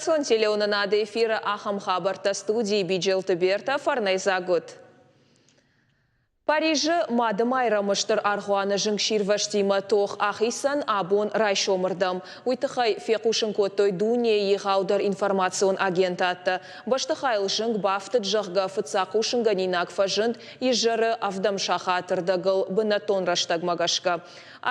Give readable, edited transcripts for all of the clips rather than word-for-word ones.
Национ телеуынынады эфиры ахӕм хабӕрттӕ студийы Биджелты Бертӕ фӕрнӕйдзаг уыд. Парижы Мадымайрӕмы стыр аргъуаны зынгсирвӕзтимӕ тох ахицӕн абон райсомырдӕм. Уый тыххӕй фехъусын кодтой дунейы егъаудӕр информацион агентадтӕ. Бӕстыхайыл зынг бафтыд, зӕгъгӕ, фыццаг хъусынгӕнинаг фӕзынд изӕры ӕвдӕм сахаты рдӕгыл бынӕттон рӕстӕгмӕ гӕсгӕ.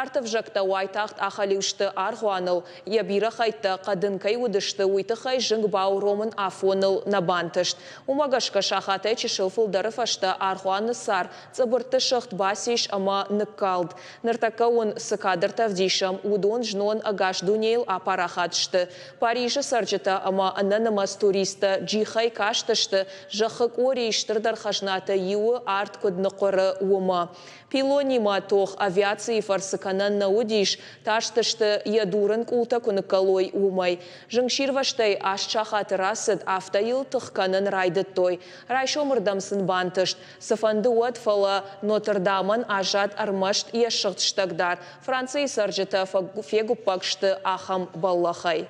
Арты ӕвзӕгтӕ уайтагъд ахӕлиу сты аргъуаныл, йӕ бирӕ хӕйттӕ хъӕдын кӕй уыдысты, уый тыххӕй зынг бауромын афоныл нӕ бантыст. Уымӕ гӕсгӕ сахатӕй чысыл фылдӕры фӕстӕ аргъуаны сӕр цъыбыртты сыгъд бацис ӕмӕ ныккалд. Ныртӕккӕ уын цы кадртӕ ӕвдисӕм, уыдон знон ӕгас дунейыл апарахат сты. Парижы цӕрджытӕ ӕмӕ ӕнӕнымӕц туристтӕ джихӕй кастысты, зӕххы къорийы стырдӕр хӕзнатӕй иуы арт куыд ныхъуыры, уымӕ. Пилонимӕ тох авиацийы фӕрцы кӕнӕн нӕ уыдис, тарстысты, йӕ дурын къултӕ куы ныккӕлой, уымӕй. Зынгсирвӕзтӕй аст сахаты рацыд, афтӕ йыл тых кӕнын райдыдтой. Райсомырдӕм сын бантыст, цыфӕнды уӕд, фӕлӕ Нотр-Дамӕн аззад ӕрмӕст йӕ сыгъд стӕгдар. Францийы цӕрджытӕ фегуыппӕг сты ахӕм бӕллӕхӕй.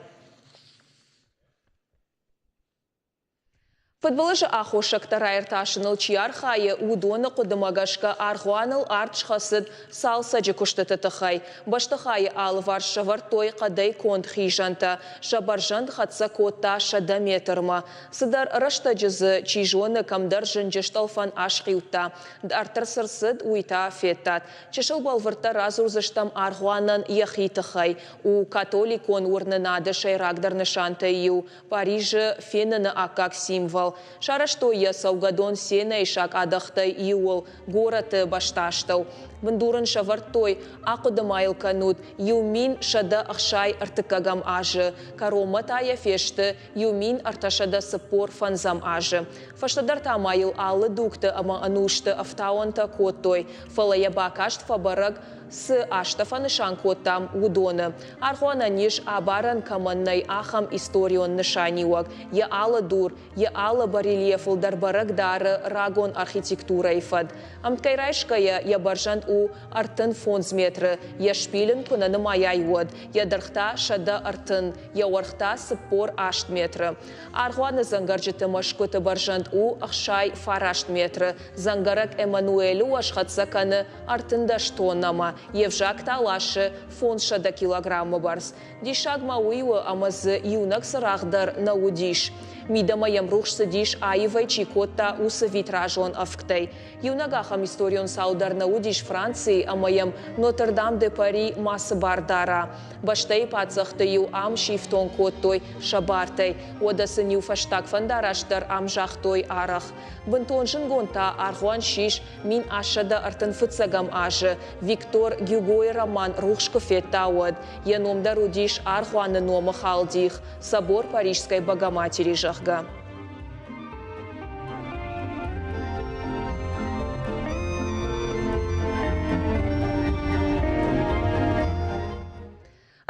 Фыдбылызы аххосӕгтӕ раиртасыныл чи архайы, уыдоны хъуыдымӕ гӕсгӕ аргъуаныл арт схӕцыд цалцӕджы куыстыты тыххӕй. Бӕстыхайы алыварс сӕвӕрдтой хъӕдӕй конд хизӕнтӕ, сӕ бӕрзӕнд хӕццӕ кодта 100 метрмӕ. Цыдӕр рӕстӕджы дзы, чи зоны, кӕмдӕр зынджы стъӕлфӕн асхъиудта. Дарддӕр цы рцыд, уый та федтат. Чысыл бӕлвырддӕр радзурдзыстӕм аргъуанӕн йӕхи тыххӕй. У католикон уырнынады сӕйрагдӕр нысантӕй иу. Парижы феныны аккаг символ. Сарӕзтой йӕ цӕугӕдон Сенӕйы сакъадӕхтӕй иуыл, горӕты бӕстастӕу. Бындур ын сӕвӕрдтой, ахъуыды ма йыл кӕнут, 1163 азы, кӕронмӕ та йӕ фесты 1345 азы. Фӕстӕдӕр та ма йыл алы дугты ӕмӕ ӕнусты ӕфтауӕнтӕ кодтой, фӕлӕ йӕ бакаст фӕбӕрӕг, цы азтӕ фӕнысан кодтам, уыдоны. Аргъуанӕн ис, абарӕн кӕмӕн нӕй, ахӕм историон нысаниуӕг. Йӕ алы дур, йӕ алы барельефыл дӕр бӕрӕг дары рагон архитектурӕйы фӕд. Ӕмткӕй райсгӕйӕ, йӕ бӕрзӕнд у 35 метры, йӕ шпиль ын куы нӕ нымайай, уӕд, йӕ дӕргъ та 130, йӕ уӕрх та 48 метры. Аргъуаны дзӕнгӕрджыты мӕсгуыты бӕрзӕнд у 69 метры, дзӕнгӕрӕг Эммануэлы уӕз хӕццӕ кӕны 13 тоннӕмӕ, йе взаг та ласы 500 килограммы бӕрц. Диссаг ма уый у, ӕмӕ дзы иунӕг цырагъ дӕр нӕ уыдис. Мидӕмӕ йӕм рухс цыдис, аивӕй чи кодта, уыцы витражон ӕвгтӕй. Иунӕг ахӕм историон цау дӕр нӕ уыдис Францийы, ӕмӕ йӕм Нотр-Дам-де-Пари мацы бар дара. Бӕстӕйы паддзӕхты-иу ам сифтонг кодтой сӕ бартӕй, уӕдӕ сын-иу фӕстаг фӕндараст дӕр ам загътой арӕх. Бынтон зынгонд та аргъуан ссис 1135 азы, Виктор Гюгойы роман рухс куы федта, уӕд. Йӕ ном дӕр уыдис аргъуаны номы халдих, Собор Парижской Богоматери, зӕгъгӕ.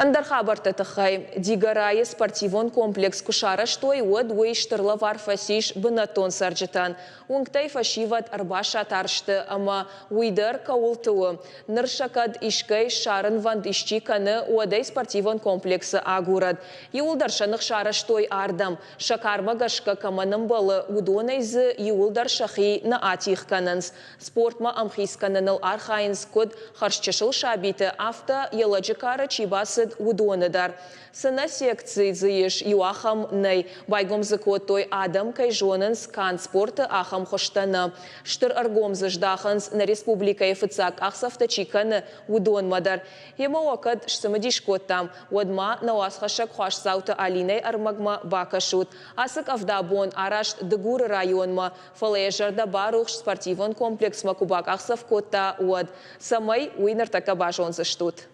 Ӕндӕр хабӕртты тыххӕй Дигорайы спортивон комплекс куы сарӕзтой, уӕд уый стыр лӕвар фӕцис бынӕттон цӕрджытӕн. Уынгтӕй фӕсивӕд ӕрбасатар сты ӕмӕ уый дӕр кӕуылты у. Ныр сӕ кӕд искӕй ссарынвӕнд исчи кӕны, уӕд ӕй спортивон комплексы агурӕд. Иууылдӕр сӕ ных сарӕзтой ардӕм. Сӕ кармӕ гӕсгӕ кӕмӕн ӕмбӕлы, уыдонӕй дзы иууылдӕр сӕхи нӕ атигъ кӕнынц. Спортмӕ ӕмхиц кӕныныл архайынц куыд хӕрзчысыл сабиты, афтӕ йӕ лӕджы кары чи бацыд, уыдоны дӕр. Цы нӕ секци дзы ис, иу ахӕм нӕй. Байгом дзы кодтой, адӕм кӕй зонынц, канд спорты ахӕм хуызтӕ нӕ. Стыр ӕргом дзы здахынц, нӕ республикӕйы фыццаг къахдзӕфтӕ чи кӕны, уыдонмӕ дӕр. Йемӕ уӕ кӕд сцымыдис кодтам, уӕд ма нӕ уацхӕссӕг Хуасдзауты Алинӕйы ӕрмӕгмӕ бакӕсут. Ацы къӕвда бон араст Дыгуры районмӕ, фӕлӕ йӕ зӕрдӕ барухс спортивон комплексмӕ куы бакъахдзӕф кодта, уӕд. Цӕмӕй, уый ныртӕккӕ базондзыстут.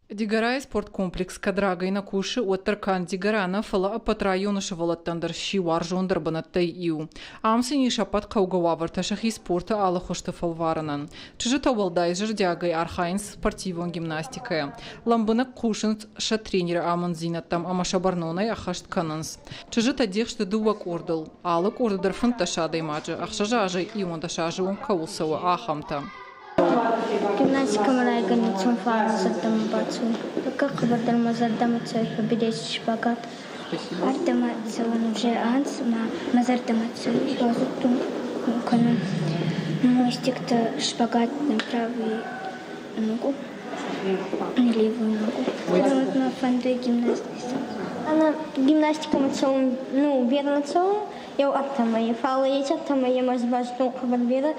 Дигорайы спорткомплекс кӕд рагӕй нӕ кусы, уӕддӕр канд Дигора нӕ, фӕлӕ ӕппӕт районы сывӕллӕттӕн дӕр сси уарзондӕр бынӕттӕй иу. Ам сын ис ӕппӕт хъӕугӕ уавӕртӕ сӕхи спорты алы хуызты фӕлварынӕн. Чызджытӕ уӕлдай зӕрдиагӕй архайынц спортивон гимнастикӕйӕ. Лӕмбынӕг хъусынц сӕ тренеры амынддзинӕдтӕм ӕмӕ сӕ бӕрнонӕй ӕххӕст кӕнынц. Чызджытӕ дих сты дыууӕ къордыл. Алы къорды дӕр 15 адӕймаджы, 6 азӕй 11 азы онг кӕуыл цӕуы, ахӕмтӕ. Гимнастикӕмӕ райгӕнӕн цон фарны зӕрдӕмӕ бацуй. Тӕккӕ хъӕбӕрдӕр мӕ зӕрдӕмӕ цӕуй победитель шпагат. Ардӕмӕ цӕуын уже анз ма мӕ зӕрдӕмӕ цӕуй. Базудтон кӕнун мостиктӕ, шпагат на правый ногу, левую ногу. Вот мӕ фӕндуй гимнастика. Ӕма гимнастикӕмӕ цӕун, ну, берӕ нӕ цӕун, еу ӕртӕмӕй, фал еци ӕртӕмӕй ӕма базудтон хъӕбӕр берӕ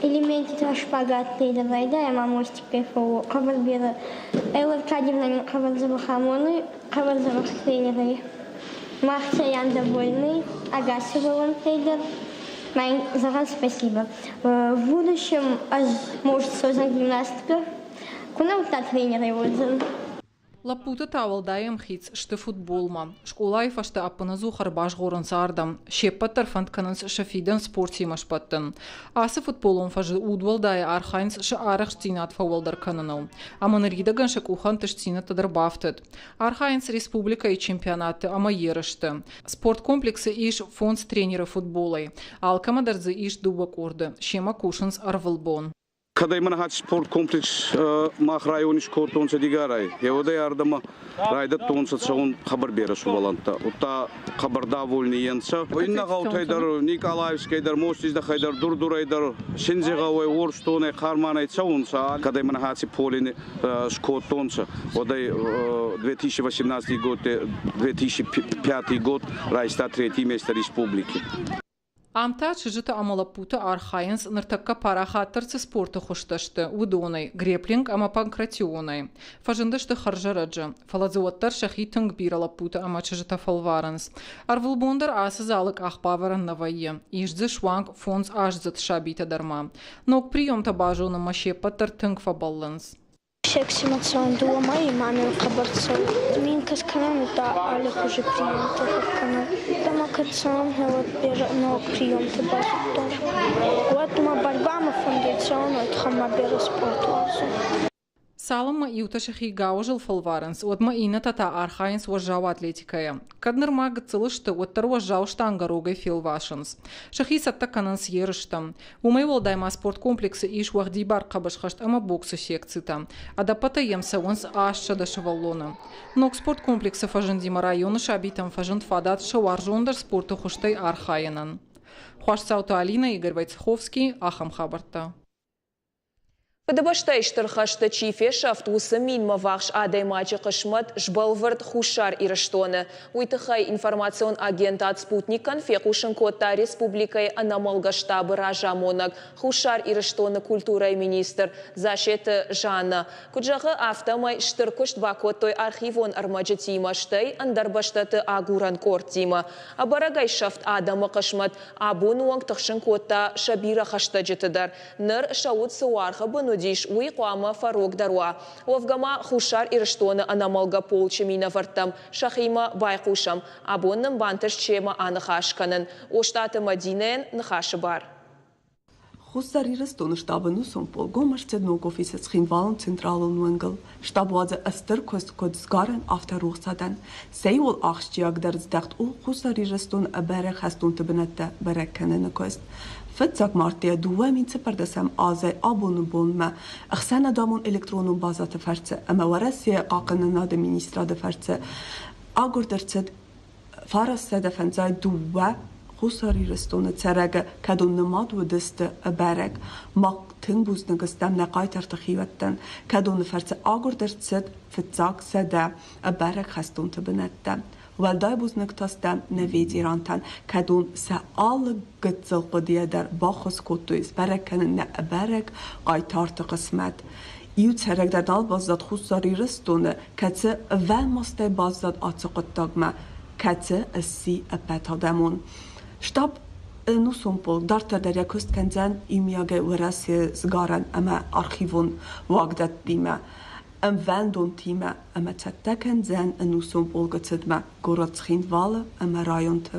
элементитӕ шпагаттӕй дӕр райдай ӕма мостиккӕй фӕууо хъӕбӕр берӕ. Элла Аркадьевна мин хъӕбӕр дзӕбӕх амонуй, хъӕбӕр дзӕбӕх тренер ӕй. Мах цӕйӕн довольны, ӕгас сувӕллӕнттӕй дӕр. Ма ин зӕгъӕн спасибо. В будущем ӕз, может, суодзӕн гимнасткӕ. Ку нӕ удта тренерӕй уодзӕн. Лӕппутӕ та уӕлдай ӕмхиц сты футболмӕ. Скъолайы фӕстӕ ӕппынӕдзух ӕрбазгъорынц ардӕм. Се ппӕт дӕр фӕнд кӕнынц сӕ фидӕн спортимӕ сбӕттын. Ацы футболон фӕзы удуӕлдайӕ архайынц сӕ арӕхстдзинад фӕуӕлдӕр кӕныныл. Ӕмӕ ныридӕгӕн сӕ къухы ӕнтыстдзинӕдтӕ дӕр бафтыд. Архайынц республикӕйы чемпионатты ӕмӕ ерысты. Спорткомплексы ис фондз тренеры футболӕй. Алкӕмӕ дӕр дзы ис дыууӕ къорды. Семӕ кусынц ӕрвылбон. Кӕдӕй мӕн хатт спорткомплекс мах райони скодтонцӕ Дигорай. Еуӕдӕй ардӕмӕ райдӕдтонцӕ цӕун хъӕбӕр берӕ сувӕллӕнттӕ. Удта хъӕбӕр довольни ӕнцӕ. Иннӕ гъӕутӕй дӕр, Николаевскӕй дӕр, Мостиздӕхӕй дӕр, Дурдурӕй дӕр, Синдзигъӕуӕй, Уорсдонӕй, Хъарманӕй цӕунцӕ. Кӕдӕй мӕн аци полини скодтонцӕ, уӕдӕй 2018 год, 2005 год райста третий место республики. Ам та чызджыты ӕмӕ лӕппуты архайынц, ныртӕккӕ парахатдӕр цы спорты хуызтӕ сты, уыдонӕй – греплинг ӕмӕ панкратионӕй. Фӕзындысты хӕрзӕрӕджы, фӕлӕ дзы уӕддӕр сӕхи тынг бирӕ лӕппутӕ ӕмӕ чызджытӕ фӕлварынц. Ӕрвылбон дӕр ацы залы къахбавӕрӕн нӕ вӕййы. Ис дзы суанг фондзаздзыд сабитӕ дӕр ма. Ног приемтӕ базонынмӕ се ппӕт дӕр тынг фӕбӕллынц. Секцимӕ цӕуын дыууӕ мӕйы ма мӕм хъӕбӕр цӕуы. Минкӕс кӕнӕн удта аллихузи приемтӕ фӕккӕнӕн. Ӕма кӕд цӕуӕн, уӕд берӕ ног приемтӕ базудтон. Уӕд мӕ борьбамӕ фӕндуй цӕун, уӕд ма берӕ спорт уарзун. Цалынмӕ иутӕ сӕхи гауызыл фӕлварынц, уӕдмӕ иннӕтӕ та архайынц уӕззау атлетикӕйӕ. Кӕд нырма гыццыл сты, уӕддӕр уӕззау штангӕ рогӕй фелвасынц. Сӕхи цӕттӕ кӕнынц ерыстӕм. Уымӕй уӕлдай ма спорткомплексы ис уӕгъдибар хъӕбысхӕст ӕмӕ боксы секцитӕ. Ӕдӕппӕтӕй йӕм цӕуынц 800 сывӕллоны. Ног спорткомплексы фӕзындимӕ районы сабитӕн фӕзынд фадат сӕ уарзондӕр спорты хуызтӕй архайынӕн. Хуасдзауты Алинӕ, Игорь Войцеховский, ахӕм хабӕрттӕ. Фыдыбӕстӕйы Стыр хӕсты чи фесӕфт, уыцы минмӕ ввахс адӕймаджы хъысмӕт сбӕлвырд Хуссар Ирыстоны. Уый тыххӕй информацион агентад «Спутник»-ӕн фехъусын кодта республикӕйы ӕнӕмӕлгӕ штабы разамонӕг, Хуссар Ирыстоны культурӕйы министр Зассеты Жаннӕ. Куыд зӕгъы, афтӕмӕй стыр куыст бакодтой архивон ӕрмӕджытимӕ, стӕй ӕндӕр бӕстӕты агурӕн къордтимӕ. Ӕбӕрӕгӕй сӕфт адӕмы хъысмӕт абоны онг тыхсын кодта сӕ бирӕ хӕстӕджыты дӕр. Ныр сӕ уд цы уаргъы бын уыдис, уый хъуамӕ фӕрогдӕр уа. Уӕвгӕ ма Хуссар Ирыстоны ӕнӕмӕлгӕ полчы минӕвӕрттӕм сӕхимӕ байхъусӕм. Абон нын бантыст семӕ аныхас кӕнын. Остъаты Мӕдинӕйӕн ныхасы бар. Хуссар Ирыстоны штабы ӕнусон полк ӕрцыд ног офисы Цхинвалы централон уынгыл. Штаб уадзы стыр куыст куыд сгарӕн, афтӕ рухсадӕн. Сӕ иуыл ахсджиагдӕр здӕхт у Хуссар Ирыстоны ӕбӕрӕг хӕстонты бынӕттӕ бӕрӕг кӕныны куыст. Фыццаг мартъийӕ 2014 азӕй абоны бонмӕ ӕхсӕнадӕмон электронон базӕты фӕрцы ӕмӕ Уӕрӕсейы хъахъхъӕнынады министрады фӕрцы агуырд ӕрцыд 952 Хуссар Ирыстоны цӕрӕг кӕдон нымад уыдысты ӕбӕрӕг. Мах тынг бузныг стӕм нӕ хъайтарты хиуӕттӕн, кӕдоны фӕрцы агуырд ӕрцыд фыццаг 100 ӕбӕрӕг хӕстонты бынӕттӕ. Уӕлдай бузныг та стӕм нӕ ветерантӕн, кӕдон сӕ алы гыццыл хъуыдыйӕ дӕр баххуыс кодтой сбӕрӕг кӕнын нӕ ӕбӕрӕг хъайтарты хъысмӕт. Иу цӕрӕг дӕр нал баззад Хуссар Ирыстоны, кӕцы ӕвӕлмастӕй баззад ацы хъуыддагмӕ, кӕцы сси ӕппӕтадӕмон. Штаб ӕнусон полк дарддӕр дӕр йӕ куыст кӕндзӕн иумиагӕй Уӕрӕсейы сгарӕн ӕмӕ архивон уагдӕттимӕ, ӕмвӕндонтимӕ ӕмӕ цӕттӕ кӕндзӕн ӕнусон полкы цыдмӕ горӕт Цхинвалы ӕмӕ районты.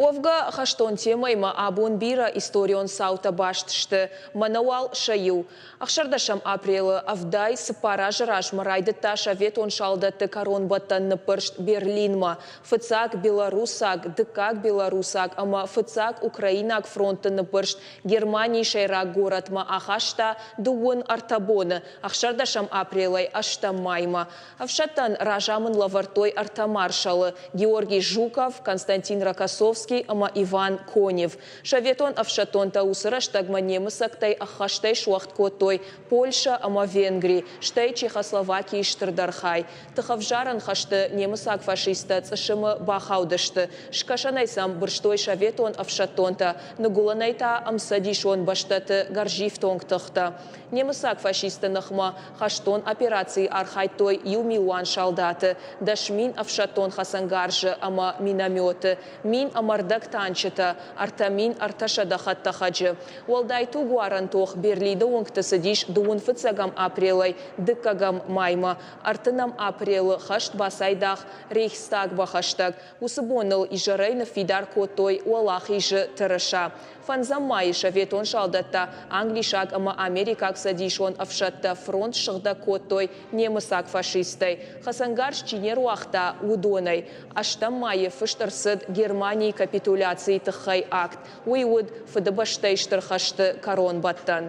Уӕвгӕ, хӕстон темӕимӕ абон бирӕ историон цаутӕ баст сты. Мӕнӕ уал сӕ иу. Ӕхсӕрдӕсӕм апрелы 74 азы размӕ райдыдта советон салдӕтты кӕронбӕттӕн ныббырст Берлинмӕ. Фыццаг белорусаг, дыккаг белорусаг ӕмӕ фыццаг украинаг фронтты ныббырст Германийы сӕйраг горӕтмӕ ахаста 33 боны, ӕхсӕрдӕсӕм апрелӕй ӕстӕм маймӕ. Ӕфсӕдтӕн разамынд лӕвӕрдтой ӕртӕ маршалы Георгий Жуков, Константин Рокоссовский ӕмӕ Иван Конев. Советон ӕфсӕддонтӕ уыцы рӕстӕгмӕ немыцӕгтӕй ӕххӕстӕй суӕгъд кодтой Польшӕ ӕмӕ Венгри, стӕй Чехословакийы стырдӕр хай. Тыхӕвзарӕн хӕсты немыцаг фашисттӕ цъысымы бахаудысты. Скӕсӕнӕй сӕм бырстой советон ӕфсӕддонтӕ, ныгуылӕнӕй та ӕмцӕдисон бӕстӕты гӕрзифтонг тыхтӕ. Немыцаг фашистты ныхмӕ Хӕстон операцийы архайдтой иу милуан салдаты, 10 000 ӕфсӕддон хӕцӕнгарзы ӕмӕ минометы, 10 500 танчытӕ, 3300 хӕдтӕхӕджы. Уӕлдай тугуарӕн тох Берлины уынгты цыдис дыууын фыццӕгӕм апрелӕй дыккӕгӕм маймӕ. Ӕртынӕм апрелы хӕст бацайдагъ Рейхстагмӕ хӕстӕг. Уыцы боныл изӕрӕй ныффидар кодтой Уӕлахизы тырыса. Фӕндзӕм майы советон салдӕттӕ, англисаг ӕмӕ америкаг цӕдисон ӕфсӕдтӕ фронт ссыгъдӕг кодтой немыцаг фашисттӕй, хӕцӕнгарз чи не руагъта, уыдонӕй. Ӕстӕм майы фыст ӕрцыд Германийы капитуляцийы тыххӕй акт. Уый уыд Фыдыбӕстӕйы Стыр хӕсты кӕронбӕттӕн.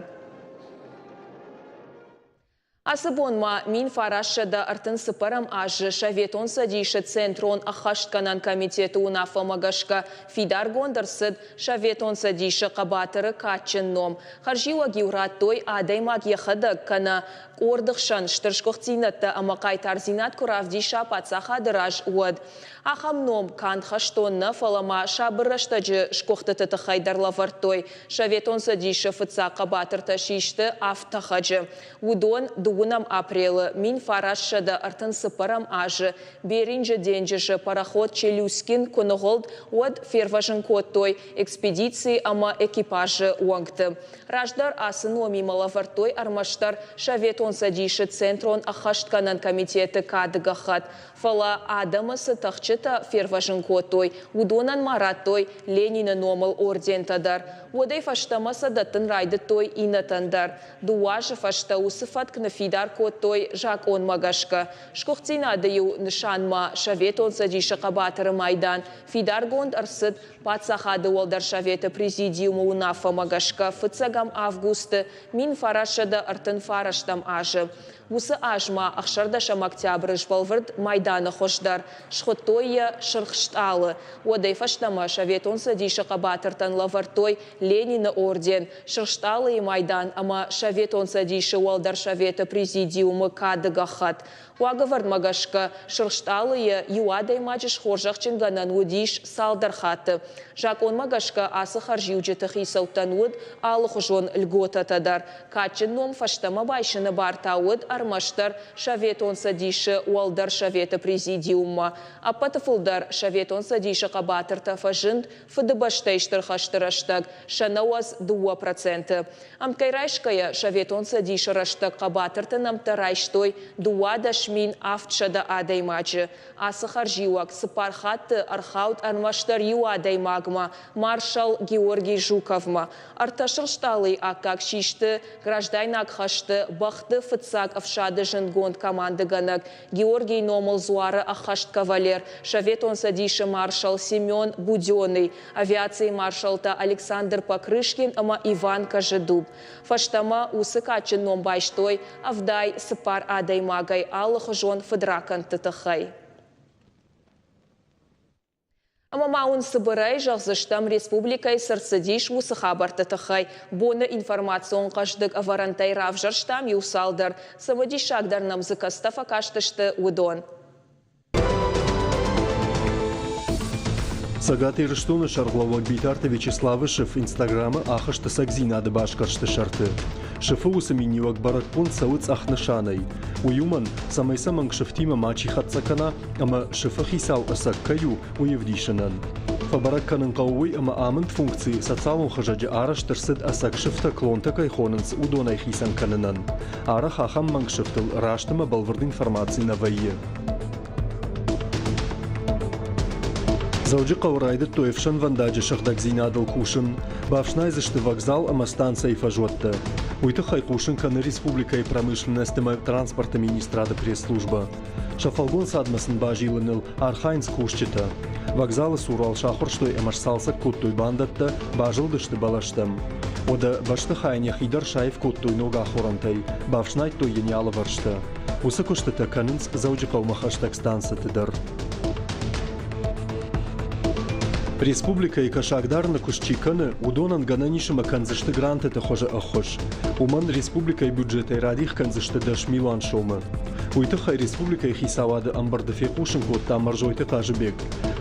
Ацы бон ма 1934 азы Советон Цӕдисы Центрон ӕххӕстгӕнӕн комитеты уынаффӕмӕ гӕсгӕ фидаргонд ӕрцыд Советон Цӕдисы Хъӕбатыры кадджын ном. Хӕрзиуӕг-иу радтой адӕймаг йӕхӕдӕг кӕнӕ къорды хсӕн стыр сгуыхтдзинӕдтӕ ӕмӕ хъайтардзинад куы равдиса паддзахады раз, уӕд. Ахӕм ном канд хӕстон нӕ, фӕлӕ ма сабыр рӕстӕджы сгуыхтыты тыххӕй дӕр лӕвӕрдтой. Советон Цӕдисы фыццаг хъӕбатыртӕ систы авд тӕхӕджы. Уыдон дыууынӕм апрелы 1934 азы Беринджы денджызы пароход Челюскин куы ныгъуылд, уӕд фервӕзын кодтой экспедици ӕмӕ экипажы уӕнгты. Раздӕр ацы номимӕ лӕвӕрдтой ӕрмӕстдӕр Советон Цӕдисы Центрон ӕххӕстгӕнӕн комитеты кады гӕххӕтт, Фӕлӕ адӕмы цы тӕхджытӕ фервӕзын кодтой, уыдонӕн ма радтой Ленины номыл ордентӕ дӕр. Уӕдӕй фӕстӕмӕ сӕ дӕттын райдыдтой иннӕтӕн дӕр. Дыууӕ азы фӕстӕ уыцы фӕтк ныффидар кодтой закъонмӕ гӕсгӕ. Сгуыхтдзинады иу нысанмӕ Советон Цӕдисы Хъӕбатыры майдан фидаргонд ӕрцыд Паддзахады Уӕлдӕр Советы Президиумы уынаффӕмӕ гӕсгӕ фыццӕгӕм августы 1939 азы. Уыцы аз ма ӕхсӕрдӕсӕм октябры сбӕлвырд майданы хуыз дӕр, схуыдтой йӕ Сырх Стъалы. Уӕдӕй фӕстӕмӕ Советон Цӕдисы хъӕбатыртӕн лӕвӕрдтой Ленины орден, Сырх Стъалыйы майдан ӕмӕ Советон Цӕдисы Уӕлдӕр Советы Президиумы Кады гӕххӕтт. Уагӕвӕрдмӕ гӕсгӕ, Сырх Стъалыйы иу адӕймаджы схорзӕхджынгӕнӕн уыдис цалдӕр хатты. Закъонмӕ гӕсгӕ ацы хӕрзиуджыты хицӕуттӕн уыд алыхуызон льготӕтӕ дӕр. Кадджын ном фӕстӕмӕ байсыны бар та уыд ӕрмӕстдӕр Советон Цӕдисы Уӕлдӕр Советы Президиуммӕ. Ӕппӕты фылдӕр Советон Цӕдисы хъӕбатыртӕ фӕзынд Фыдыбӕстӕйы Стыр хӕсты рӕстӕг, сӕ 92%. Ӕмткӕй райсгӕйӕ, Советон Цӕдисы рӕстӕг хъӕбатырты нӕмттӕ райстой 12 700 адӕймаджы. Ацы хӕрзиуӕг цыппар хатты ӕрхауд ӕрмӕстдӕр иу адӕймагмӕ, маршал Георгий Жуковмӕ. Ӕртӕ сырх стъалыйы аккаг систы граждайнаг хӕсты бӕхты фыццаг ӕфсады зындгонд командыгӕнӕг, Георгийы номыл дзуары ӕххӕст кавалер, Советон Цӕдисы маршал Семен Буденный, авиацийы маршалтӕ Александр Покрышкин ӕмӕ Иван Кожедуб. Фӕстӕмӕ уыцы кадджын ном байстой 74 адӕймагӕй алыхуызон фыдракӕндты тыххӕй. Ӕмӕ ма уын цыбырӕй зӕгъдзыстӕм, республикӕйы цы рцыдис, уыцы хабӕртты тыххӕй. Боны информацион хъӕздыг ӕвӕрӕнтӕй равзӕрстам иу цалдӕр. Цымыдисагдӕр нӕм дзы кӕцытӕ фӕкастысты, уыдон. Цӕгат Ирыстоны сӕргълӕууӕг Битарты Вячеславы сыф Инстаграмы ахызт ӕцӕгдзинады басгӕрсты сӕрты. Сыфы уыцы миниуӕг бӕрӕггонд цӕуы цъӕх нысанӕй. Уый уымӕн, цӕмӕй сӕ мӕнг сыфтимӕ мачи хӕццӕ кӕна ӕмӕ сыфы хицау ӕцӕг кӕй у, уый ӕвдисынӕн. Фӕбӕрӕг кӕнын хъӕуы уый, ӕмӕ амынд функци социалон хызӕджы арӕзт ӕрцыд ӕцӕг сыфтӕ клонтӕ кӕй хонынц, уыдонӕй хицӕн кӕнынӕн. Арӕх ахӕм мӕнг сыфтыл раст ӕмӕ бӕлвырд информаци нӕ вӕййы. Дзӕуджыхъӕуы райдыдтой ӕфсӕнвӕндаджы сыгъдӕгдзинадыл кусын. Бафснайдзысты вокзал ӕмӕ станцӕйы фӕзуӕттӕ. Уый тыххӕй хъусын кӕны республикӕйы промышленность ӕмӕ транспорты министрады пресс-службӕ. Сӕ фӕлгонцадмӕ сын базилыныл архайынц кусджытӕ. Вокзалы цур уал сахуырстой ӕмӕ сцалцӕг кодтой бандӕттӕ, базылдысты бӕлӕстӕм. Уӕдӕ бӕстыхайӕн йӕхи дӕр саив кодтой ног ахорӕнтӕй, бафснайдтой йын йӕ алывӕрстӕ. Уыцы куыстытӕ кӕнынц Дзӕуджыхъӕумӕ хӕстӕг станцӕты дӕр. Республикӕйы кӕсагдарыны куыст чи кӕны, уыдонӕн гӕнӕн ис ӕмӕ кӕндзысты грантыты хуызы ӕххуыс. Уымӕн республикӕйы бюджетӕй радих кӕндзысты 10 милуан сомы. Уый тыххӕй республикӕйы хицауады ӕмбырды фехъусын кодта Мӕрзойты Хъазыбег.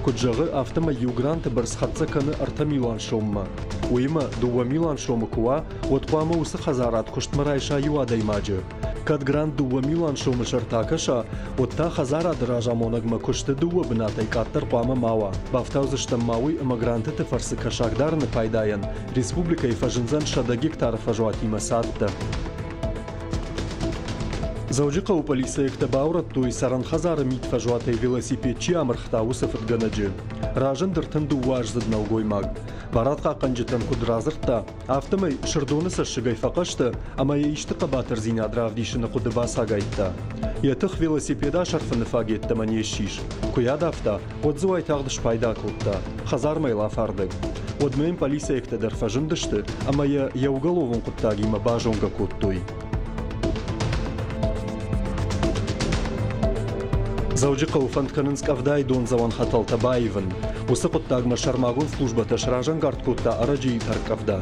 Куыд зӕгъы, афтӕмӕй иу гранты бӕрц хӕццӕ кӕны 3 милуан соммӕ. Уыимӕ 2 милуан сомы куы уа, уӕд хъуамӕ уыцы хӕдзарад куыстмӕ райса иу адӕймаджы. Кӕд грант 2 милуан сомы сӕрты акӕса, уӕд та хӕдзарады разамонӕгмӕ куысты дыууӕ бынатӕй къаддӕр хъуамӕ ма уа. Бафтаудзыстӕм ма уый, ӕмӕ грантыты фӕрцы кӕсагдарыны пайдайӕн республикӕйы фӕзындзӕн 100 гектары фӕзуатимӕ цадтӕ. Дзӕуджыхъӕуы полицейӕгтӕ баурӕдтой цӕрӕн хӕдзары мидфӕзуатӕй велосипед чи амырхта, уыцы фыдгӕнӕджы. Разынд 32-аздзыд нӕлгоймаг. Барадхъахъхъӕнджытӕн куыд радзырдта, афтӕмӕй Сырдоны цӕссыгӕй фӕхъӕстӕ ӕмӕ йӕ исты хъӕбатырдзинад равдисыны хъуыды бацагайдта. Йӕ тых велосипед асӕрфыны фаг йеддӕмӕ не ссис. Куы йӕ адавта, уӕд дзы уайтагъд спайда кодта, хӕдзармӕ йыл афардӕг. Уӕдмӕ йын полицейӕгтӕ дӕр фӕзындысты ӕмӕ йӕ йӕ уголовон хъуыддагимӕ базонгӕ кодтой. Дзӕуджыхъӕуы фӕнд кӕнынц къӕвдайы дондзӕуӕн хӕтӕлтӕ баивын. Уыцы хъуыддагмӕ сӕрмагонд службӕтӕ сразӕнгард кодта ӕрӕджыйы тӕрккъӕвда.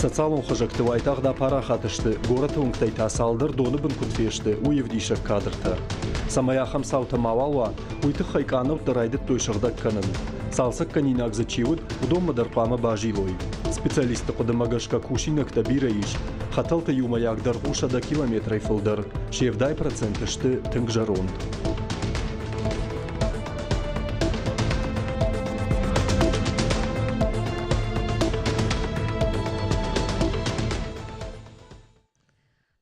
Социалон хызӕгты уайтагъд апарахат сты, горӕты уынгтӕй та цалдӕр доны бын куыд фесты, уый ӕвдисӕг кадртӕ. Цӕмӕй ахӕм цаутӕ мауал уа, уый тыххӕй къанӕуттӕ райдыдтой сыгъдӕг кӕнын. Цалцӕггӕнинаг дзы чи уыд, уыдонмӕ дӕр хъуамӕ базилой. Специалистты хъуыдымӕ гӕсгӕ кусинӕгтӕ бирӕ ис. Хӕтӕлты иумӕйаг дӕргъ у 100 километрӕй фылдӕр, се 70% сты тынг зӕронд.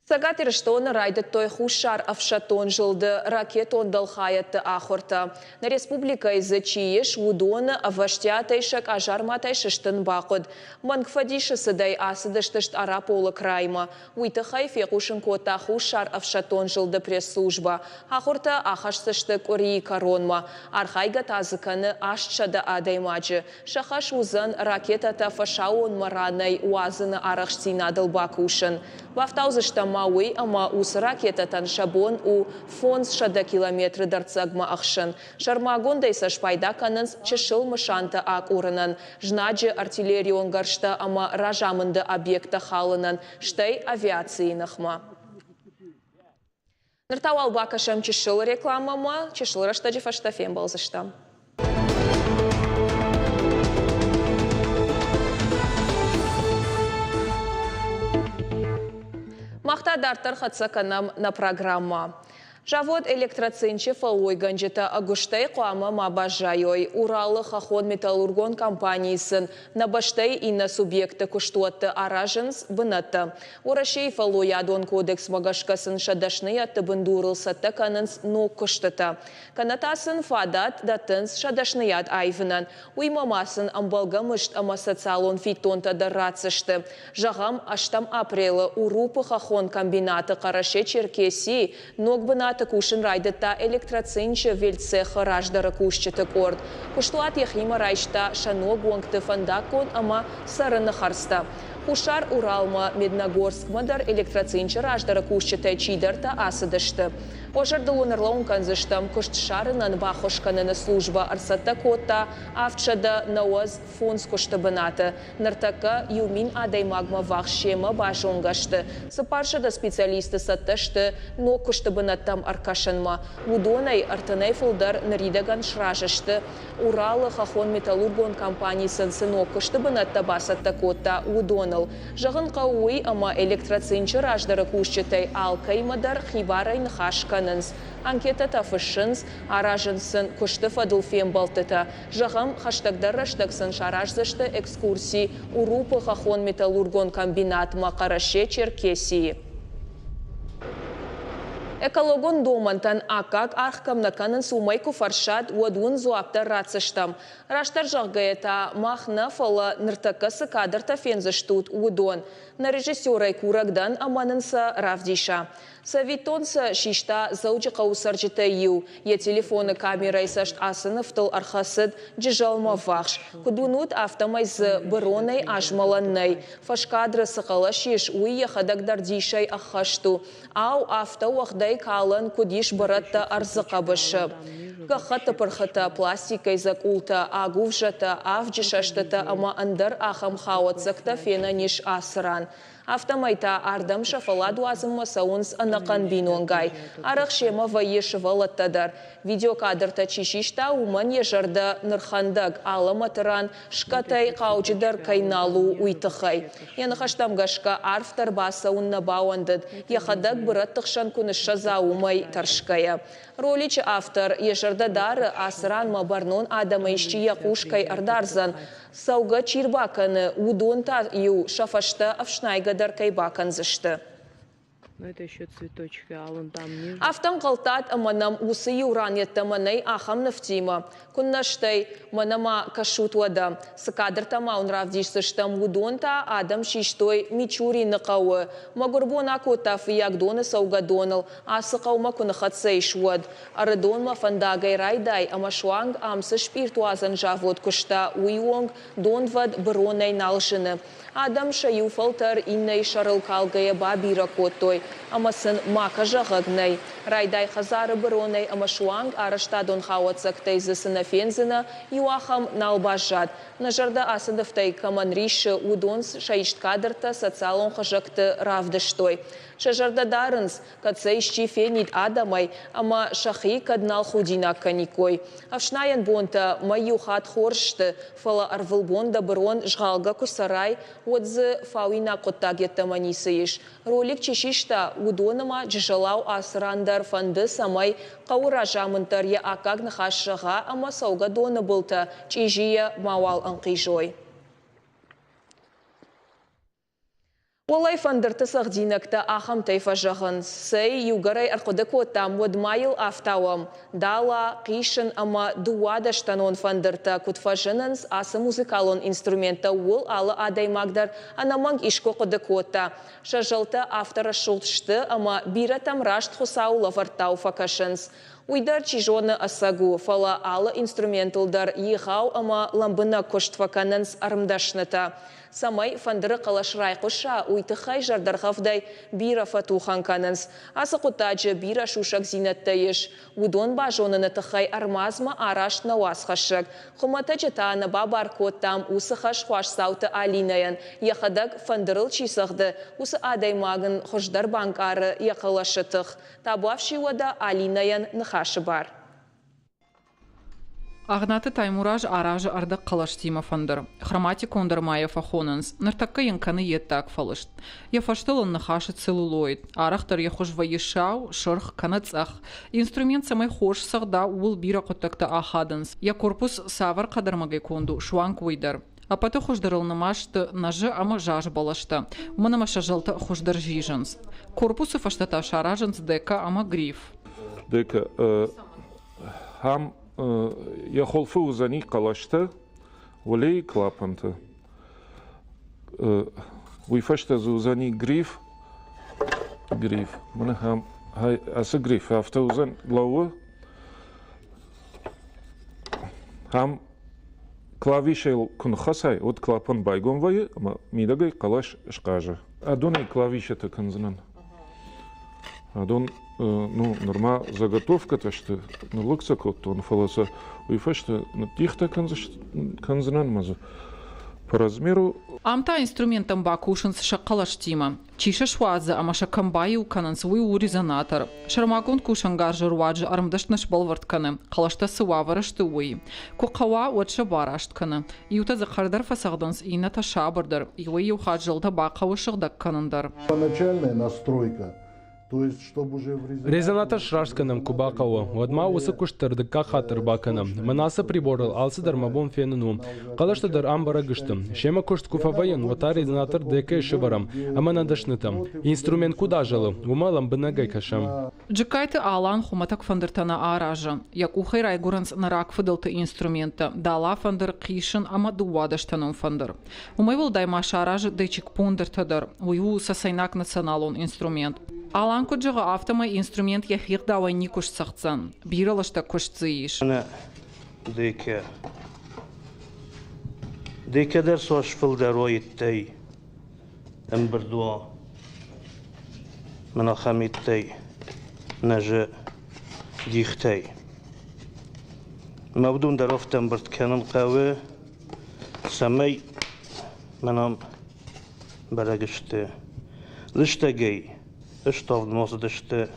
Цӕгат Ирыстоны райдыдтой Хуссар ӕфсӕддон зылды ракетон дӕлхайӕдты ахуыртӕ. Нӕ республикӕйы дзы чи ис, уыдоны ӕвӕстиатӕй сӕ къазарматӕй сыстын бахъуыд. Мӕнг фӕдисы цыдӕй ацыдысты Стъараполы краймӕ. Уый тыххӕй фехъусын кодта Хуссар ӕфсӕддон зылды пресс-службӕ. Ахуыртӕ ахӕсдзысты къуырийы кӕронмӕ. Архайгӕ та дзы кӕны 800 адӕймаджы. Сӕ хӕс уыдзӕн ракетӕтӕ фӕсаууонмӕ ранӕй уадзыны арӕхстдзинадыл бакусын. Бафтаудзыстӕм ма уый, ӕмӕ уыцы ракетӕтӕн сӕ бон у 500 километры дӕрддзӕгмӕ ӕхсын. Сӕрмагондӕй сӕ спайда кӕнынц чысыл мысантӕ акъурынӕн, знаджы артиллерион гӕрзтӕ ӕмӕ разамынды объекттӕ халынӕн, стӕй авиацийы ныхмӕ. Ныр та уал бакӕсӕм чысыл рекламӕмӕ, чысыл рӕстӕджы фӕстӕ фембӕлдзыстӕм. Мах та дарддӕр хӕццӕ кӕнӕм нӕ программӕ. Завод «Электроцинчы» фӕллойгӕнджытӕ ӕгуыстӕй хъуамӕ ма баззайой. Уралы хӕххон-металлургон компанийы сын нӕ бӕстӕйы иннӕ субъектты куыстуӕтты аразынц бынӕттӕ. Уӕрӕсейы фӕллойадон кодексмӕ гӕсгӕ сын сӕ дӕсныйӕдты бындурыл цӕттӕ кӕнынц ног куыстытӕ. Кӕнӕ та сын фадат дӕттынц сӕ дӕсныйад аивынӕн. Уыимӕ ма сын ӕмбӕлгӕ мызд ӕмӕ социалон фиддонтӕ дӕр ратдзысты. Зӕгъӕм, 8 апрелы Урупы хӕххон комбинаты Хъӕрӕсе-Черкесийы ног бынаты кусын райдыдта Электроцинчы вельцехы раздӕры кусджыты къорд. Куыстуат йӕхимӕ райста сӕ ног уӕнгты фӕндаггон ӕмӕ цӕрыны хӕрдзтӕ. Хуссар Уралмӕ, Медногорскмӕ дӕр Электроцинчы раздӕры кусджытӕй чидӕртӕ ацыдысты. Уӕ зӕрдыл уын ӕрлӕууын кӕндзыстӕм, куыст ссарынӕн баххуыс кӕныны службӕ ӕрцӕттӕ кодта 795 куысты бынаты. Ныртӕккӕ 1000 адӕймагмӕ ввахс семӕ базонгӕ сты. 400 специалисты цӕттӕ сты ног куысты бынӕттӕм ӕркӕсынмӕ. Уыдонӕй 30-ӕй фылдӕр ныридӕгӕн сразы сты. Уралы хӕххон-металлургон компани сын цы ног куысты бынӕттӕ бацӕттӕ кодта, уыдоныл. Зӕгъын хъӕуы уый, ӕмӕ Электроцинчы раздӕры кусджытӕй алкӕимӕ дӕр хибарӕй ныхас кӕнынц. Анкетӕтӕ фыссынц, аразынц сын куысты фӕдыл фембӕлдтытӕ. Зӕгъӕм, хӕстӕгдӕр рӕстӕг сын сараздзысты экскурси Урупы хӕххон-металлургон комбинатмӕ Хъӕрӕсе-Черкесийы. Экологон домӕнтӕн аккаг аргъ кӕм нӕ кӕнынц, уымӕй куы фӕрсат, уӕд уын дзуапп дӕр ратдзыстӕм. Растдӕр зӕгъгӕйӕ та, мах нӕ, фӕлӕ ныртӕккӕ цы кадртӕ фендзыстут, уыдон. Нӕ режиссерӕй курӕг дӕн ӕмӕ нын сӕ равдиса. Цӕвиттон сӕ систа Дзӕуджыхъӕуы цӕрджытӕй иу. Йӕ телефоны камерӕйы цӕст ацы нывтыл ӕрхӕцыд Джызӕлмӕ ввахс. Куыд уынут, афтӕмӕй дзы быронӕй азмӕлӕн нӕй. Фӕскадры цы хъӕлӕс ис, уый йӕхӕдӕг дӕр дисӕй ӕххӕст у. Ау, афтӕ уӕгъдӕй калӕн куыд ис бырӕттӕ ӕрдзы хъӕбысы? Гӕххӕтты пырхытӕ, пластикӕй дзӕкъултӕ, агуывзӕтӕ, авджы сӕстытӕ ӕмӕ ӕндӕр ахӕм хауӕццӕгтӕ фенӕн ис ацы ран. Афтӕмӕй та ардӕм сӕ фӕллад уадзынмӕ цӕуынц ӕнӕхъӕн бинонгай. Арӕх семӕ вӕййы сывӕллӕттӕ дӕр. Видеокадртӕ чи систа, уымӕн йӕ зӕрдӕ нырхӕндӕг, алӕмӕты ран скъӕтӕй хъауджыдӕр кӕй нал у, уый тыххӕй. Йӕ ныхӕстӕм гӕсгӕ, арфдӕр бацӕуын нӕ бауӕндыд, йӕхӕдӕг бырӕтты хсӕн куы ныссӕдза, уымӕй тӕрсгӕйӕ. Роличы автор йӕ зӕрдӕ дары, ацы ранмӕ бӕрнон адӕмӕй исчи йӕ хъус кӕй ӕрдардзӕн, цӕугӕ чи рбакӕны, уыдон та-иу сӕ фӕстӕ ӕфснайгӕ дӕр кӕй бакӕндзысты. Афтӕ ӕнхъӕлдтат, ӕмӕ нӕм уыцы иу ран йеддӕмӕ нӕй ахӕм нывтимӕ? Куыннӕ стӕй, мӕнӕ ма кӕсут уӕдӕ, цы кадртӕ ма уын равдисдзыстӕм, уыдон та адӕм систой Мичурины хъӕуы. Мӕгуырбон акодта Фыййагдоны цӕугӕдоныл, ацы хъӕумӕ куы ныхӕццӕ ис, уӕд. Ӕрыдонмӕ фӕндагӕй райдай ӕмӕ суанг ам цы спъиртуадзӕн завод куыста, уый онг донвӕд быронӕй нал зыны. Адӕм сӕ иу фӕлтӕр иннӕйы сӕрыл калгӕйӕ бабирӕ кодтой, ӕмӕ сын макӕ зӕгъӕг нӕй. Райдай хӕдзары быронӕй ӕмӕ суанг арӕзтадон хауӕццӕгтӕй дзы цы нӕ фендзынӕ, иу ахӕм нал баззад. Нӕ зӕрдӕ ацы нывтӕй кӕмӕн риссы, уыдон сӕ ист кадртӕ социалон хызӕгты равдыстой. Сӕ зӕрдӕ дарынц, кӕд сӕ исчи фенид адӕмӕй ӕмӕ сӕхи кӕд нал худинаг кӕниккой. Ӕфснайӕн бонтӕ мӕ иу хатт хорз сты, фӕлӕ ӕрвылбон дӕ бырон згъалгӕ куы цӕрай, уӕд дзы фауинаг хъуыддаг йеддӕмӕ ницы ис. Ролик чи систа, уыдоны ма Джызӕлау ацы ран дӕр фӕнды, цӕмӕй хъӕуы разамынд дӕр йӕ аккаг ныхас зӕгъа ӕмӕ цӕугӕдоны былтӕ чъизийӕ мауал ӕнхъизой. Уӕлӕй фӕндырты цӕгъдинӕгтӕ ахӕмтӕй фӕзӕгъынц, цӕй, иугӕрӕй ӕрхъуыды кодтам, уӕд ма йыл ӕфтауӕм. Дала, хъисын ӕмӕ дыууадӕстӕнон фӕндыртӕ куыд фӕзынынц, ацы музыкалон инструменттӕ ууыл алы адӕймаг дӕр ӕнӕмӕнг искуы хъуыды кодта. Сӕ зӕлтӕ афтӕ рӕсугъд сты, ӕмӕ бирӕтӕм раст Хуыцауы лӕвӕрттау фӕкӕсынц. Уый дӕр, чи зоны, ӕцӕг у, фӕлӕ алы инструментыл дӕр егъау ӕмӕ лӕмбынӕг куыст фӕкӕнынц ӕрмдӕснытӕ. Цӕмӕй фӕндыры хъӕлӕс райхъуыса, уый тыххӕй зӕрдӕргъӕвдӕй бирӕ фӕтухӕн кӕнынц. Ацы хъуыддаджы бирӕ сусӕгдзинӕдтӕ ис. Уыдон базоныны тыххӕй ӕрмадзмӕ арӕзт нӕ уацхӕссӕг. Хуымӕтӕджы та нӕ бабар кодтам уыцы хӕс Хуасдзауты Алинӕйӕн, йӕхӕдӕг фӕндырыл чи цӕгъды, уыцы адӕймаг ын хуыздӕр банкъары йӕ хъӕлӕсы тых. Табуафси уӕдӕ Алинӕйӕн ныхасы бар. Агънаты Таймураз аразы ӕрдӕгхъӕлӕстимӕ фӕндыр. Хроматикон дӕр ма йӕ фӕхонынц. Ныртӕккӕ йын кӕны йе ддаг фӕлыст. Йӕ фӕстыл ын ныхасы целлулоид. Арӕхдӕр йӕ хуыз вӕййы сау, сырх кӕнӕ цъӕх. Инструмент цӕмӕй хорз цӕгъда, ууыл бирӕ хъуыддӕгтӕ ахадынц. Йӕ корпус цавӕр хъӕдӕрмӕгӕй конд у, суанг уый дӕр. Ӕппӕты хуыздӕрыл нымад сты нӕзы ӕмӕ заз бӕлӕстӕ, уымӕн ӕмӕ сӕ зӕлтӕ хуыздӕр зизынц. Корпусы фӕстӕ та саразынц дека ӕмӕ гриф. Дека ам йӕ хуылфы уыдзӕни хъӕлӕстӕ, уӕлейы клапантӕ. Уый фӕстӕ дзы уыдзӕни гриф. Гриф. Мӕнӕ ам ацы гриф афтӕ уыдзӕн лӕууы. Ам клавишӕйыл куы ныххӕцай, уӕд клапан байгом вӕййы ӕмӕ мидӕгӕй хъӕлӕс схъазы. Адонӕй клавишӕтӕ кӕндзынӕн. Адон ну, нырма заготовкӕтӕ сты, ныллыг сӕ кодтон, фӕлӕ сӕ уый фӕстӕ ныддихтӕ кӕндзынӕн ӕмӕ дзы по размеру. Ам та инструменттӕм бакусынц сӕ хъӕлӕстимӕ. Чи сӕ суадзы ӕмӕ сӕ кӕм баиу кӕнынц, уый у резонатор. Сӕрмагонд кусӕнгарзы руаджы ӕрмдӕсны сбӕлвырд кӕны, хъӕлӕстӕ цы уавӕры сты, уый. Куы хъӕуа, уӕд сӕ бараст кӕны. Иутӕ дзы хъӕрдӕр фӕцӕгъдынц, иннӕтӕ сабырдӕр. Иуӕй-иу хатт зӕлтӕ бахъӕуы сыгъдӕг кӕнын дӕр. Первоначальная настройка. Резонатор сраст кӕнӕм куы бахъӕуы, уӕд ма уыцы куыст дӕр дыккаг хатт ӕрбакӕнӕм. Мӕн ацы приборыл алцыдӕр мӕ бон фенын у. Хъӕлӕстӕ дӕр ам бӕрӕг сты. Семӕ куыст куы фӕвӕййын, уӕд та резонатор декӕйы сӕвӕрӕм ӕмӕ нӕ дӕснытӕм. Инструмент куыд азӕлы, уымӕ лӕмбынӕгӕй кӕсӕм. Джыккайты Алан хуымӕтӕг фӕндыртӕ нӕ аразы. Йӕ къухӕй райгуырынц нӕ рагфыдӕлты инструменттӕ, дала-фӕндыр, хъисын ӕмӕ дыууадӕстӕнон фӕндыр. Уымӕй уӕлдай ма саразы дӕчикпондыртӕ дӕр. Уый у цӕцӕйнаг националон инструмент. Алан куыд зӕгъы, афтӕмӕй инструмент йӕхи гъдауӕй никуы сцӕгъддзӕн. Бирӕ лыстӕг куыст дзы ис. Деке. Деке дӕр цас фылдӕр уайдтӕй ӕмбырд уа. Мын ахӕм иттӕй нӕзы дихтӕй. Мӕ уыдон дӕр афтӕ ӕмбырд кӕнын хъӕуы, цӕмӕй мӕнӕн бӕрӕг сты. Лыстӕгӕй ставд ма цыдысты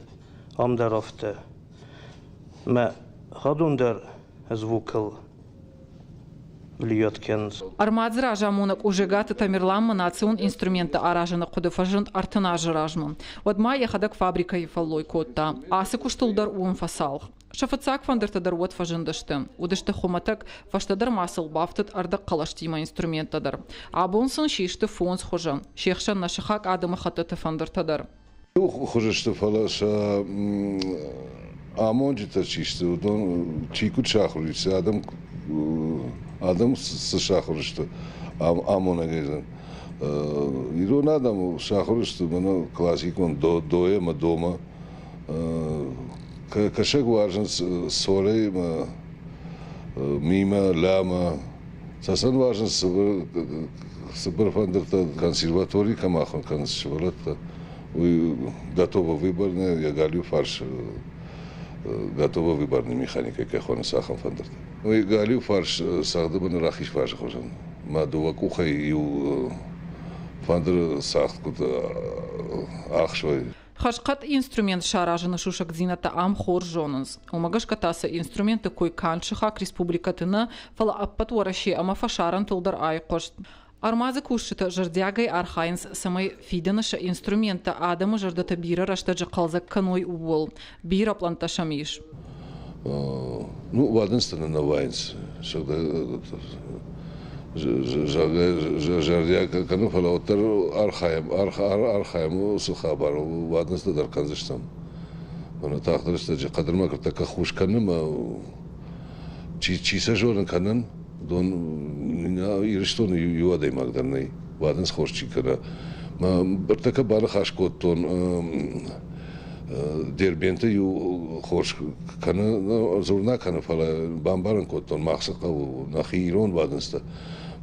ам дӕр афтӕ. Мӕ хӕдон дӕр звукыл влиять кӕнынц. Ӕрмадзы разамонӕг Ужегаты Тамерланмӕ национ инструменттӕ аразыны хъуыды фӕзынд 30 азы размӕ. Уӕд ма йӕхӕдӕг фабрикӕйы фӕллой кодта. Ацы куыстыл дӕр уым фӕцалх. Сӕ фыццаг фӕндыртӕ дӕр уӕд фӕзындысты. Уыдысты хуымӕтӕг, фӕстӕдӕр ма сыл бафтыд ӕрдӕгхъӕлӕстимӕ инструменттӕ дӕр. Абон сын систы фондз хуызы, се хсӕн нӕ сыхаг адӕмыхӕттыты фӕндыртӕ дӕр. Иу хуызы сты, фӕлӕ сӕ амонджытӕ чи сты, уыдон чи куыд сахуыр ис, адӕм, адӕм цы сахуыр сты амонӕгӕй. Ирон адӕм сахуыр сты мӕнӕ классикон дойӕ ӕмӕ домӕ. Кӕсӕг уарзынц солӕй ӕмӕ мимӕ, лӕмӕ. Цӕцӕн уарзынц цыбыр фӕндыртӕ, консерватори кӕм ахуыр кӕнынц сывӕллӕттӕ, уый готово выборная, йӕ галиу фарс готово выборная механикӕ кӕй хонынц, ахӕм фӕндыртӕ. Уый галиу фарс цагъды бын рахиз фарсы хуызӕн. Мӕ дыууӕ къухӕй иу фӕндыры цагъд куыд ӕхсой. Хӕрзхъӕд инструмент саразыны сусӕгдзинӕдтӕ ам хорз зонынц. Уымӕ гӕсгӕ та сӕ инструментты кой канд сыхаг республикӕты нӕ, фӕлӕ ӕппӕт Уӕрӕсе ӕмӕ фӕсарӕнтыл дӕр айхъуыст. Ӕрмадзы кусджытӕ зӕрдиагӕй архайынц, цӕмӕй фидӕны сӕ инструменттӕ адӕмы зӕрдӕтӕ бирӕ рӕстӕджы хъӕлдзӕг кӕной, ууыл. Бирӕ пълӕнттӕ сӕм ис. Ну, уадындзтӕ нын нӕ уайынц. Зӕрдиаг кӕны, фӕлӕ уӕддӕр архайӕм, архайӕм уыцы хабарыл, уадындзтӕ дӕр кӕндзыстӕм. Мӕнӕ тагъд рӕстӕджы хъӕдырмӕ ныртӕккӕ хус кӕны мӕ чи сӕ зоны кӕнын, уыдон Ирыстоны иу адӕймаг дӕр нӕй, уадындз хорз чи кӕна. Мӕ ныртӕккӕ баныхас кодтон Дербенты иу хорз кӕны, дзурна кӕны, фӕлӕ бамбарын кодтон, мах цы хъӕуы, нӕхи ирон уадындзтӕ.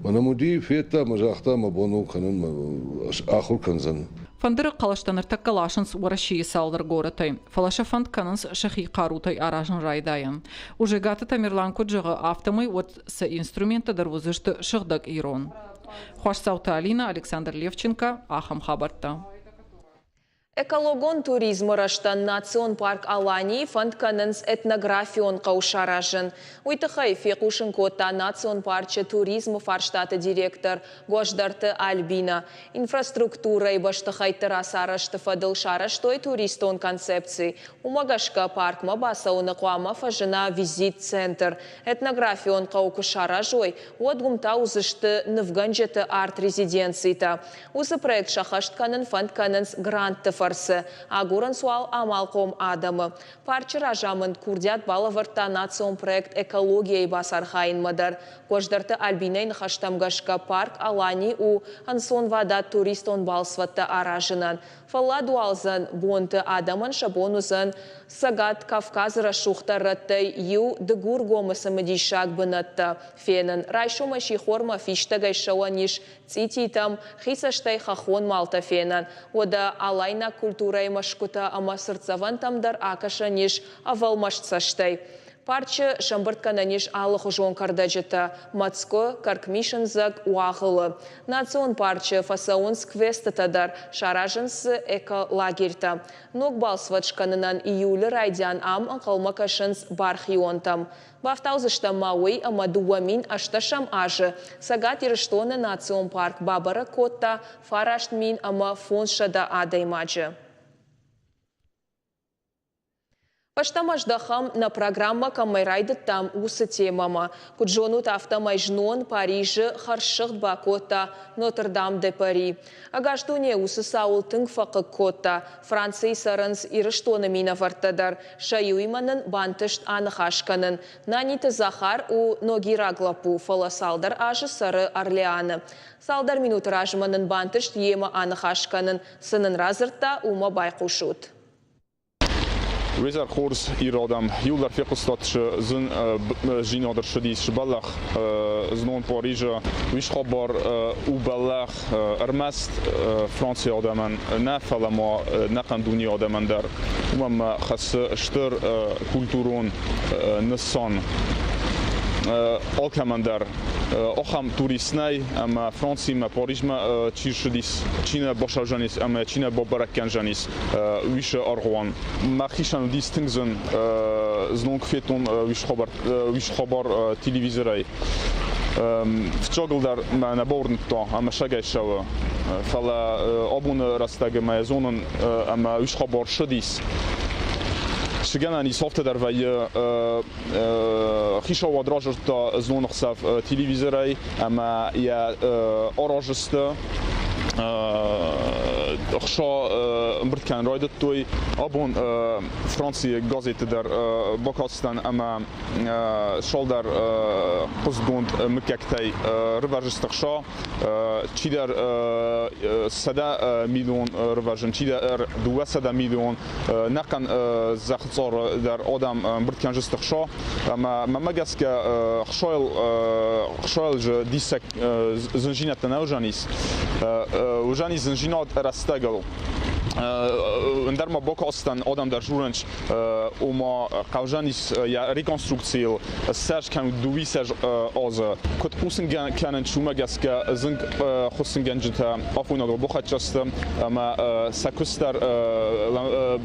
Мӕнӕ уыди, федта ӕмӕ загъта, мӕ бон у кӕнын, ахуыр кӕндзӕн. Фӕндыры хъӕлӕстӕ ныртӕккӕ ласынц Уӕрӕсейы цалдӕр горӕтӕй, фӕлӕ сӕ фӕнд кӕнынц сӕхи хъарутӕй аразын райдайын. Ужегаты Тамерлан куыд зӕгъы, афтӕмӕй уӕд сӕ инструменттӕ дӕр уыдзысты сыгъдӕг ирон. Хуасдзауты Алина, Александр Левченко, ахӕм хабӕрттӕ. Экологон туризмы рӕзтӕн национ парк Аланийы фӕнд кӕнынц этнографион хъӕу саразын. Уый тыххӕй фехъусын кодта национ парчы туризмы фарстаты директор Гуӕздӕрты Альбинӕ. Инфраструктурӕйы бӕстыхӕйтты рацарӕзты фӕдыл сарӕзтой туристон концепци. Уымӕ гӕсгӕ паркмӕ бацӕуыны хъуамӕ фӕзына визит-центр. Этнографион хъӕу куы саразой, уӕд уым та уыдзысты нывгӕнджыты арт-резиденцитӕ. Уыцы проект сӕххӕст кӕнын фӕнд кӕнынц грантты фӕрцы. Агурынц уал амалхъом адӕмы. Парчы разамынд курдиат балӕвӕрдта национ проект «Экология-йы бацархайынмӕ дӕр. Гуӕздӕрты Альбинӕйы ныхӕстӕм гӕсгӕ, парк Алани у ӕнцонвадат туристон балцвӕдтӕ аразынӕн. Фӕлладуадзӕн бонты адӕмӕн сӕ бон уыдзӕн Цӕгат Кавказы рӕсугъддӕр рӕттӕй иу Дыгургомы цымыдисаг бынӕттӕ фенын. Райсомӕй сихормӕ фистӕгӕй ссӕуӕн ис цъититӕм, хи цӕстӕй хӕххон малтӕ фенӕн. Уӕдӕ алайнаг культурӕйы мӕсгуытӕ ӕмӕ цыртдзӕвӕнтӕм дӕр акӕсӕн ис ӕвӕлмаст цӕстӕй. Парчы сӕмбырд кӕнӕн ис алыхуызон кӕрдӕджытӕ, мӕцкъуы, кӕркмисындзӕг, уагъылы. Национ парчы фӕцӕуынц квестытӕ дӕр, саразынц дзы эколагерьтӕ. Ног балцвӕд скӕнынӕн июлы райдиан ам ӕнхъӕлмӕ кӕсынц бархионтӕм. Бафтаудзыстӕм ма уый, ӕмӕ 2018 азы Цӕгат Ирыстоны национ парк бабӕрӕг кодта 9500 адӕймаджы. Фӕстӕмӕ здӕхӕм, нӕ программӕ кӕмӕй райдыдтам, уыцы темӕмӕ. Куыд зонут, афтӕмӕй знон Парижы хӕрзсыгъд бакодта Нотр-Дам-де-Пари. Ӕгас дуне уыцы цауыл тынг фӕхъыг кодта. Францийы цӕрынц Ирыстоны минӕвӕрттӕ дӕр. Сӕ иуимӕ нын бантыст аныхас кӕнын. Наниты Захар у ногираг лӕппу, фӕлӕ цалдӕр азы цӕры Орлеаны. Цалдӕр минуты размӕ нын бантыст йемӕ аныхас кӕнын. Цы нын радзырдта, уымӕ байхъусут. Уезӕр хорз иродӕм иуылдӕр фехъуыстат зын зинад ӕрцыдис бӕллӕх знон Парижы. Уый хабар у бӕллӕх ӕрмӕст Францийы адӕмӕн нӕ, фӕлӕ ма нӕхъӕн дунейы адӕмӕн дӕр. Уымӕн ма хӕссы стыр культурон нысан алкӕмӕн дӕр. Ахӕм турист нӕй, ӕмӕ Францимӕ, Парижмӕ чи ссыдис, чи нӕ басазӕнис ӕмӕ чи нӕ бабӕрӕг кӕндзӕнис, уисы аргъуан. Мӕхицӕн уыдис тынг зын, знон куы федтон уис хабар телевизорӕй. Фыццагыл дӕр мӕ нӕ бауырныдта ӕмӕ сагӕй ссӕуы. Фӕлӕ абоны рӕстӕгы мӕ зонын ӕмӕ уис хабар ссыдис. Цы гӕнӕн ис, афтӕ дӕр вӕййы хицауад разырдта знон ӕхсӕв телевизорӕй ӕмӕ йӕ аразысты ӕхца ӕмбырд кӕнын райдыдтой. Абон Францийы газеты дӕр бакастӕн ӕмӕ цалдӕр хъуыстгонд мыггӕгтӕй рывӕрзысты ӕхца. Чидӕр 100 миллион рывӕрзын, чидӕр 200 миллион нӕхъӕн зӕххы цъары дӕр адӕм ӕмбырд кӕнжысты хса ӕмӕ мӕнмӕ гӕсгӕ хсайыл хсайыл же диссаг зынжинӕдтӕ нӕ уызӕнис уызӕнис зынжинад рӕстӕгыл ӕндӕр ма бакастӕн адӕм дӕр журынч ома хъӕузӕнис йӕ реконструкцийыл ссӕдз кӕнут дыууиссӕдз азы куыд хъусын кӕнынц уымӕ гӕсгӕ зынг хуыссынгӕнджытӕ афойнадыл бахӕццӕ сты ӕмӕ сӕ куыст дӕр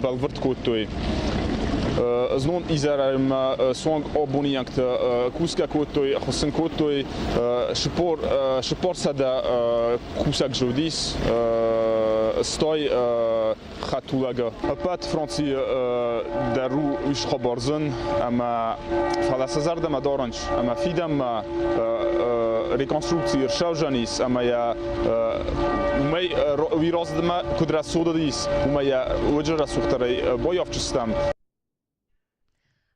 бӕлвырд кодтой. Знон изӕрӕй суанг абоныйӕгты кусгӕ кодтой, хуыссын кодтой. 400 кусӕг зылдис, стой хӕдтулӕгы. Ӕппӕт Францийы дӕр у уый хабар зын, ӕмӕ фӕлӕ сӕ зӕрдӕмӕ дарынц, ӕмӕ фидӕнмӕ реконструкци ӕрцӕудзӕнис, ӕмӕ йӕ уымӕй уый раздӕрмӕ куыд рӕсугъд уыдис, уымӕй йӕ ноджы рӕсугъддӕрӕй баййафдзыстӕм.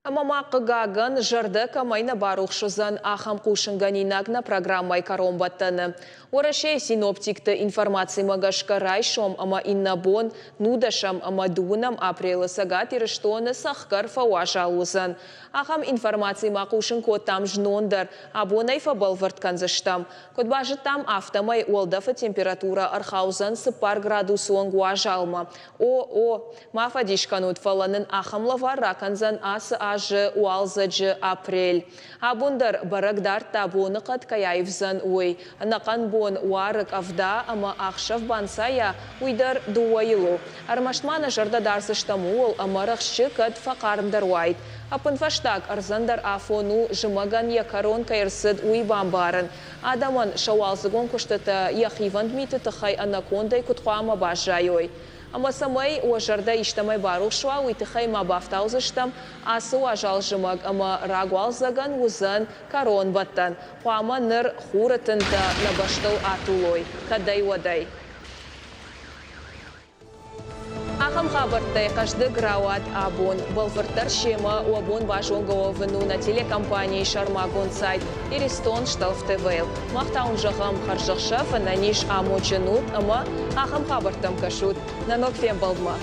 Ӕмӕ ма, хъыгагӕн, зӕрдӕ кӕмӕй нӕ барухс уыдзӕн, ахӕм хъусынгӕнинаг нӕ программӕйы кӕронбӕттӕны. Уӕрӕсейы синоптикты информацимӕ гӕсгӕ райсом ӕмӕ иннӕ бон, нудӕсӕм ӕмӕ дыууынӕм апрелы Цӕгат Ирыстоны цӕхгӕр фӕуазал уыдзӕн. Ахӕм информаци ма хъусын кодтам знон дӕр, абон ӕй фӕбӕлвырд кӕндзыстӕм. Куыд базыдтам, афтӕмӕй уӕлдӕфы температурӕ ӕрхаудзӕн 4 градусы онг уазалмӕ. О, о, ма фӕдис кӕнут, фӕлӕ нын ахӕм лӕвар ракӕндзӕн ацы азы уалдзӕджы апрель. Абон дӕр бӕрӕг дардта боныхъӕд кӕй аивдзӕн, уый. Ӕнӕхъӕн бон уары къӕвда ӕмӕ ӕхсӕв банцайа, уый дӕр дыууӕйыл у. Ӕрмӕст ма нӕ зӕрдӕ дардзыстӕм ууыл, ӕмӕ рӕхджы кӕд фӕхъармдӕр уаид. Ӕппынфӕстаг ӕрдзӕн дӕр афон у, зымӕгӕн йӕ кӕрон кӕй ӕрцыд, уый бамбарын. Адӕмӕн сӕ уалдзыгон куыстытӕ йӕ хивӕнд миты тыххӕй ӕнӕкондӕй куыд хъуамӕ баззайой? Ӕмӕ цӕмӕй уӕ зӕрдӕ истӕмӕй барухс уа, уый тыххӕй ма бафтаудзыстӕм, ацы уазал зымӕг ӕмӕ рагуалдзӕгӕн уыдзӕн кӕронбӕттӕн. Хъуамӕ ныр хуры тынтӕ нӕ бӕстыл атулой, кӕдӕй-уӕдӕй. Ахӕм хабӕрттӕй хъӕздыг рауад абон. Бӕлвырддӕр семӕ уӕ бон базонгӕ уӕвын у нӕ телекомпанийы сӕрмагонд сайт Иристон Шталф ТВ-йыл. Мах та уын зӕгъӕм хӕрзӕхсӕв, ӕнӕниз, амондджын ут ӕмӕ ахӕм хабӕрттӕм кӕсут. Нӕ ног фембӕлдмӕ!